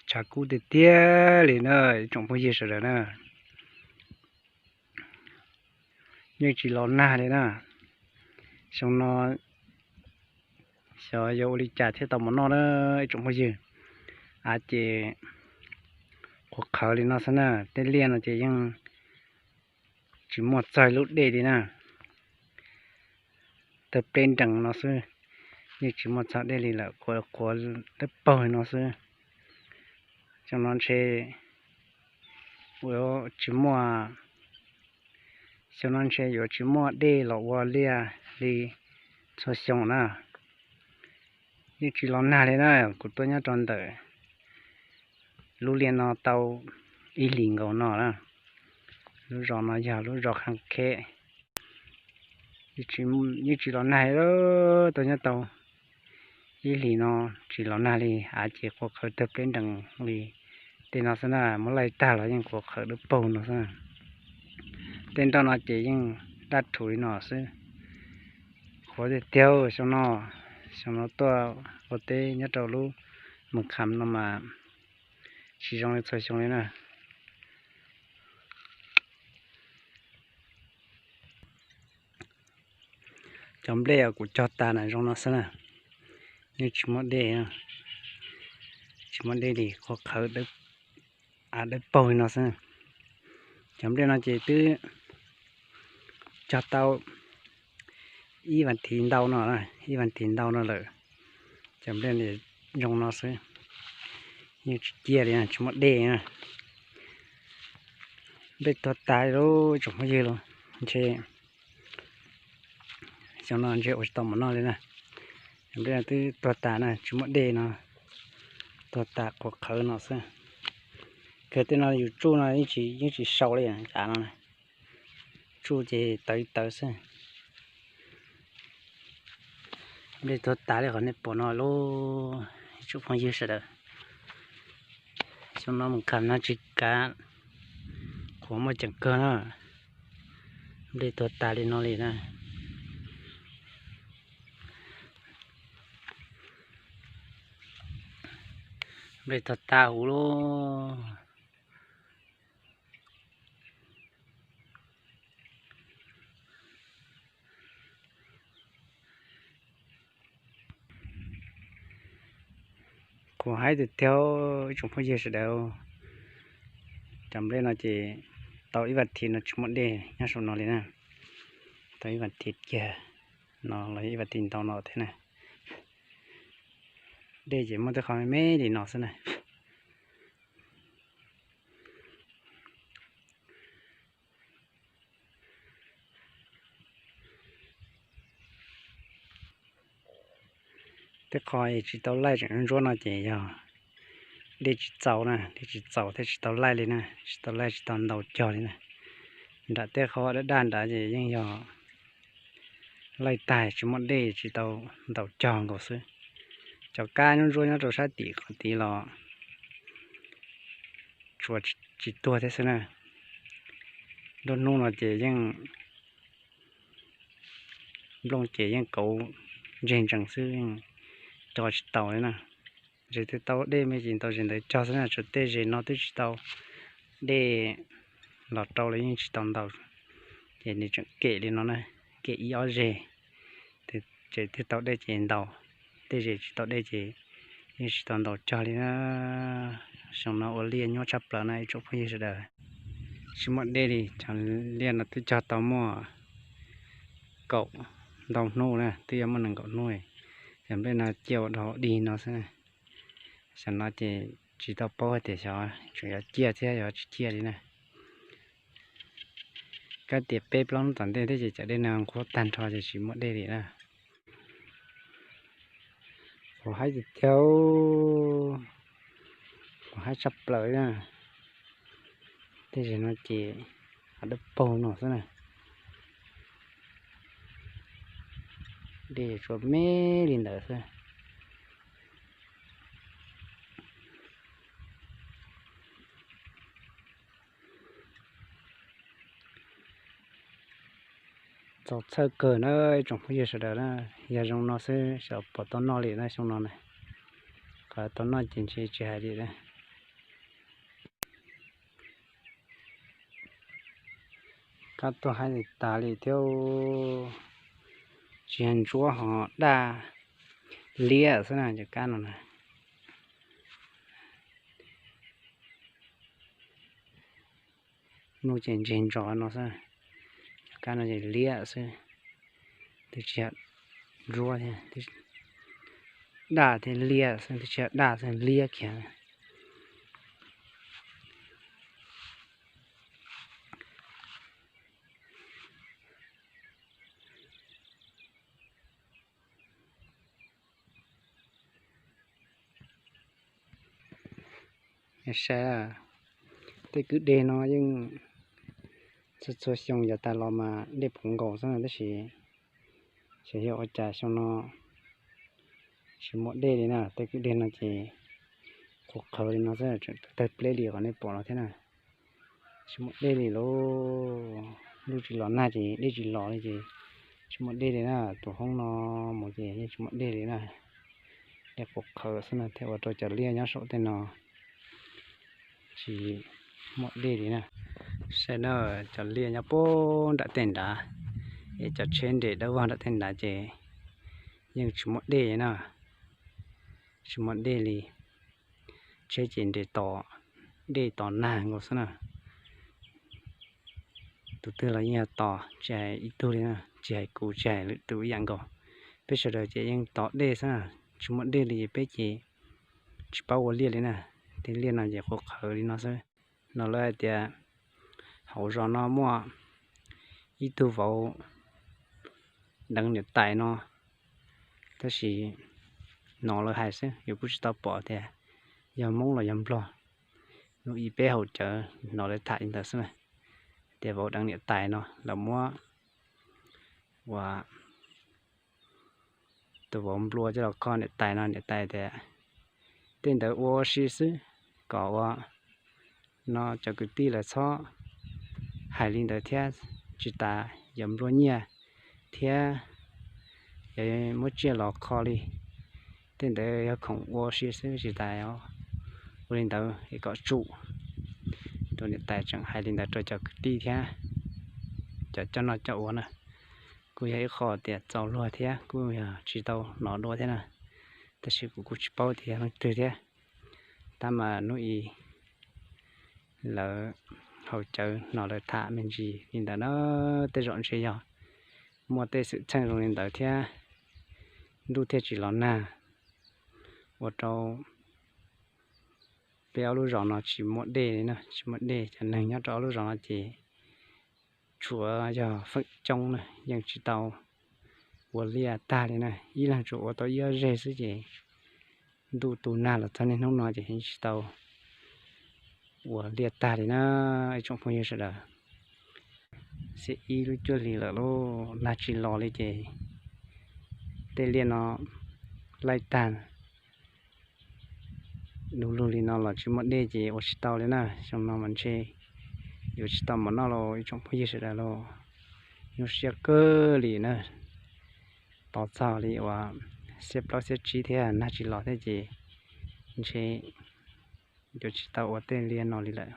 Tshav kub tiag tiag li na ib tsoom phooj ywg sawv daws na. Yeej tsis los nag li na. Xyoo no xyov yuav ua li cas thiaj tau mov noj na ib tsoom phooj ywg. Av ces qhuav qhawv li no xwb na, tej liaj no ces yeej tsis muaj txog lub dej li na. Tawg pleb nrees no xwb, yeej tsis muaj txog dej li lawm, qhuav qhuav dawb paug no xwb. Xyoo no ntshe yuav tsis muaj, xyoo no ntshe yuav tsis muaj dej los ua liaj li txhua xyoo na. Yeej tsis los nag li na, kuv tuaj nyob rau ntawm lub liaj no tau ib hlis nkaus no na. Lub zos no yog lub zos Khaj Kheb. Yeej tsis los nag li, tuaj nyob tau ib hlis no tsis los nag li, av ces qhuav qhawv tawg pleb nrees li. Tej no xwb na, muab laij tag los yeej qhuav qhawv dawb paug no xwb. Tej nroj no ces yeej daj rhuv li no xwb. Qhuav tiag tiag xyoo no, xyoo no tuaj ua teb nyob rau lub Moos Kham no mas tsis zoo li txhua xyoo li na. Cov nplej uas kuv cog tas na zoo no xwb na, yeej tsis muaj dej, tsis muaj dej li, qhuav qhawv av dawb paug li no xwb. Cov nplej no ces twb cog tau ib vas thiv ntau no, ib vas thiv ntau no lawm. Cov nplej zoo no xwb, yeej tsis ciaj li, tsis muaj dej na. Nplej tuag tas li tsoom phooj ywg los ntshe xyoo no ntshe ua tsis tau mov noj li na. Nplej no twb tuag tas na, tsis muaj dej no, tuag tas qhuav qhawv no xwb. Kawg tej no yus tsuj no yeej tsis sau li av no, tsuj ces tawv tawv xwb. Nplej tuag tas li qhov nej pom no lauj, ib tsoom phooj ywg sawv daws. Xyoo no Moos Kham no tsis kav, qhuav muaj ceem kawg na. Nplej tuag tas li no li na. Nplej tuag tas huv lauj. Qhuav haib tiag tiag ib tsoom phooj ywg sawv daws. Cov nplej no ces tau ib vas thiv no tsis muaj dej nyob saum no li na. Tau ib vas thiv kiag no los ib vas thiv ntau no thiab na. Dej ces muaj tej qhov me me li no xwb na. Tej qho tsis tau laij tseem ntsuab no ces yog dej tsis txaus na, dej tsis txaus thiaj tsis tau laij li na, tsis tau laij tsis tau ntaus cog li na. Nram tej qhov daj daj nrad ces yeej yog laij tag tsis muaj dej tsis tau ntaus cog nkaus xwb. Cov kab nyob ntsuab nyob rau sab tim qhov tid los tsuas tsis tuag thiab xwb na. Nruab hnub no ces yeej nplooj ces yeej kauv ntseg ntsees xwb, yeej co tsis tau li na. Zes twb tau dej me ces ntaus zes ntawd cog xwb na, tsuas tej zes no twb tsis tau dej los rau los yeej tsis tau ntaus. Ces nws tseem kem li no na, kem ib ob zes, ces twb tau dej ces ntaus, tej zes tsis tau dej ces yeej tsis tau ntaus cog li na. Xyoo no ua liaj nyuaj tshaj plaws na ib tsoom phooj ywg sawv daws. Tsis muaj dej li, cov liaj no twb cog tau muaj kaum ntau hnub na, twb yuav muaj nees nkaum hnub. Cov nplej no ciaj ua dog dig no xwb. Xyov no ces tsis tau paub hais tias xyov tseem yuav ciaj thiab yuav tsis ciaj li na. Kab tias peb plaub hnub tom ntej thiab ces cov dej no nqhuab tag nrho ces tsis muaj dej li na. Qhuav haib tiag tiag, qhuav haib tshaj plaws na. Tej zes no ces hav dawb paug no xwb na. Dej tsuas me li ntawd xwb. Txaus txhawj kawg na ib tsoom phooj ywg sawv daws na. Yog zoo no xwb xyov puas tau noj li na xyoo no na. Qhov tau noj ces ntshe tsis hais li na. Kab tuag haib tas li thiab, tsis yog ntsuab ho daj liab xwb na cov kab no na. Nuj ces ntseg ntsos no xwb, cov kab no ces liab xwb, twb tsis yog ntsuab thiab, daj thiab liab xwb, twb tsis yog daj xwb, liab kiag. Saib, tej kwj deg no yeej txhua txhua xyoo yav tas los mas dej puv nkaus xwb tab sis xyov yog ua cas xyoo no tsis muaj dej li na. Tej kwj deg no ces qhuav qhawv li no xwb, tseem tawg pleb li qhov nej pom no thiab na. Tsis muaj dej li lauj. Ntuj tsis los nag ces dej tsis los li ces tsis muaj dej li na. Tus hoob no mus ces yeej tsis muaj dej li na. Dej qhuav qhawv xwb na thiaj ua rau cov liaj nyob saum tej no tsis muaj dej li na. Saib na, cov liaj nyob puag nram tej nrad, es cov tsheb nres dawb vog nram tej nrad ces yeej tsis muaj dej na. Tsis muaj dej li. Tsheb ces nres tos dej tos nag nkaus xwb na. Tus twg los yeej yog tos, tsis hais ib tug li na, tsis hais kuv tsis hais lwm tus ib yam nkaus. Peb sawv daws ces yeej tos dej xwb na. Tsis muaj dej li ces peb ces tsis paub ua liaj li na. Tej liaj no ces qhuav qhawv li no xwb. No lawv hais tias hauv zos no muaj ib tug vauv deev niam tais no, tab sis hnov lawv hais xwb, yus kuj tsis tau pom tias yog Hmoob los yog Nplog. Hnub ib peb haus cawv hnov lawv tham li ntawd xwb na, tias vauv deev niam tais no lawv muab ua tus vauv nplua coj los kho niam tais no. Niam tais tias tej ntawd ua si xwb, kom ua no cov kwv tij lawv txhob hais li ntawd thiab, tsis tas yuav nplua nyiaj thiab yuav muab tsiaj los kho li. Tej ntawd yog khoom ua si xwb, tsis tas ua li ntawd es kom tsum. Tus niam tais tseem hais li ntawd rau cov kwv tij thiab cov coj noj coj ua na. Kuj yog ib qho tias txaus luag thiab kuj yog tsis tau hnov dua thiab na, tab sis kuv kuj tsis paub tias yog leej twg thiab. Tab mas hnub ib lawv haus cawv hnov lawv tham me ntsis li ntawd na. Tej zaum ntshe yog muaj tej xwm txheej zoo li ntawd thiab, ntuj thiaj tsis los nag, ua rau peb ob lub zos no tsis muaj dej li na, tsis muaj dej. Cov neeg nyob rau ob lub zos no ces tshuav yog feem coob na, yeej tsis tau ua liaj tag li na, ib leeg tsuas ua tau ib ob zeg xwb ces ntuj tu nag los txog niaj hnub no ces yeej tsis tau ua liaj tag li na. Ib tsoom phooj ywg sawv daws, xiab ib lub cuaj hlis lawm lauj, nag tsis los li ces tej liaj no laij tag. Du lug li no los tsis muaj dej ces ua tsis tau li na. Xyoo no mas ntshe yuav tsis tau mov noj los ib tsoom phooj ywg sawv daws lauj. Nyuaj siab kawg li na. Tos txog li uas xiab plaub xiab tsib thiab nag tsis los thiab ces ntshe yuav tsis tau ua tej liaj no li lawm.